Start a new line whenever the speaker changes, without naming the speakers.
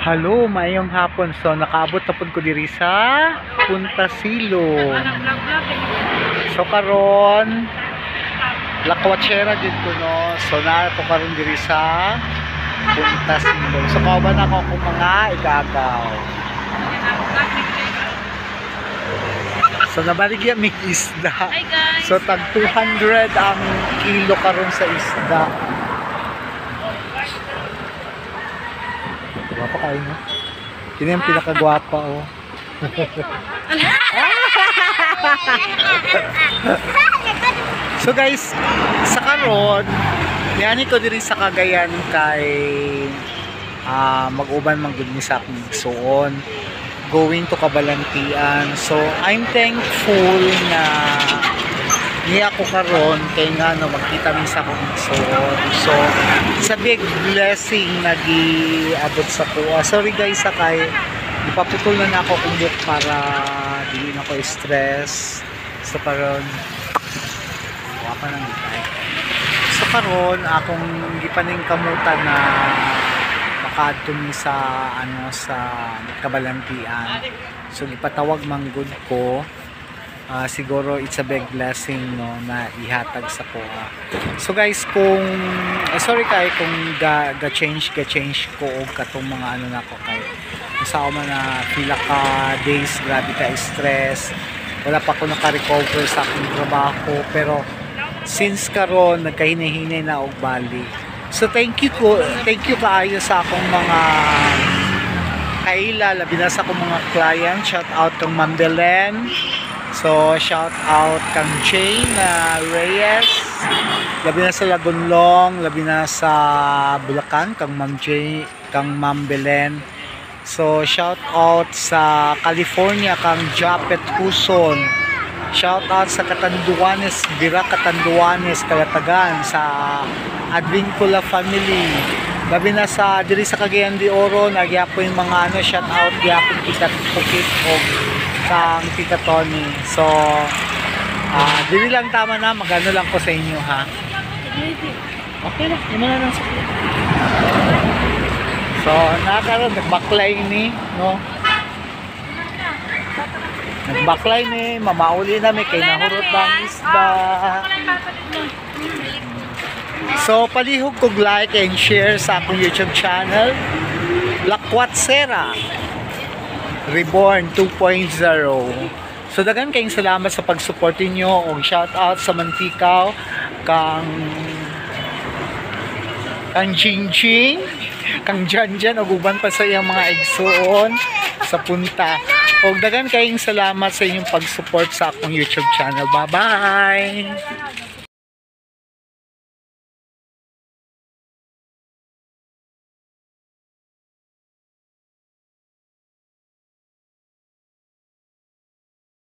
Hello, maayong hapon. So nakaabot na pud ko diri sa Punta Silom. So karon lakwatsera gid ko, no. So naa ko karon diri sa Punta Silom. So kauban ako akong mga igagaw. So nabaligya mig isda.
Hi guys.
So tag 200 ang kilo karon sa isda. Gwapa kayo, no? Yun yung pinakagwapa, oh. So guys, sa karon, niani ko diri sa Cagayan kay mag-uban man gud ni sa akong igsuon going to Kabalantian. So I'm thankful na niya ako karon kay nga no magkita mi sa akong igsuon. So it's a big blessing na giabot sa kuha. Sorry guys sa kay ipaputol na na ako kung book para dili na ko stress. So karon wala pa nang gitay. So karon akong gipaningkamutan na makaadto mi sa ano sa Kabalantian. So gipatawag man gud ko. Siguro it's a big blessing, no, na ihatag sa kuha. So guys, kung sorry kay kung ga, ga change ga change ko og katong mga ano nako kay sa man na pila ka days grabe ka stress. Wala pa ako naka-recover sa akong trabaho, pero since karon nagkahinay-hinay na og bali. So thank you kaayo sa akong mga kaila, labi na sa akong mga client. Shout out kang Ma'am Belen. So shout out kang Jane Reyes. Labi na sa Lagunlong, labi na sa Bulacan kang Ma'am Jane, kang Ma'am Belen. So shout out sa California kang Japet Huson. Shout out sa Catanduanes, Bira Catanduanes, Kalatagan, sa Advincula family. Labi na sa diri sa Cagayan de Oro, nagyapon yung mga ano, shout out gyapon kita Pukit og kang Tita Tony. So diri lang tama na, magano lang ko sa inyo ha. Okay na, imo na lang sa. So nakaroon nagbaklay ni, no. Nagbaklay ni, mamauli na mi kay nahurot na ang isda. So palihog kog like and share sa akong YouTube channel, Lakwatsera Reborn 2.0. So daghan kayong salamat sa pag-support niyo og shout out sa Mantikaw kang kang Jingjing, kang Janjan ug uban pa sa iyang mga igsuon sa punta. Og daghan kayong salamat sa inyong pag-support sa akong YouTube channel. Bye-bye.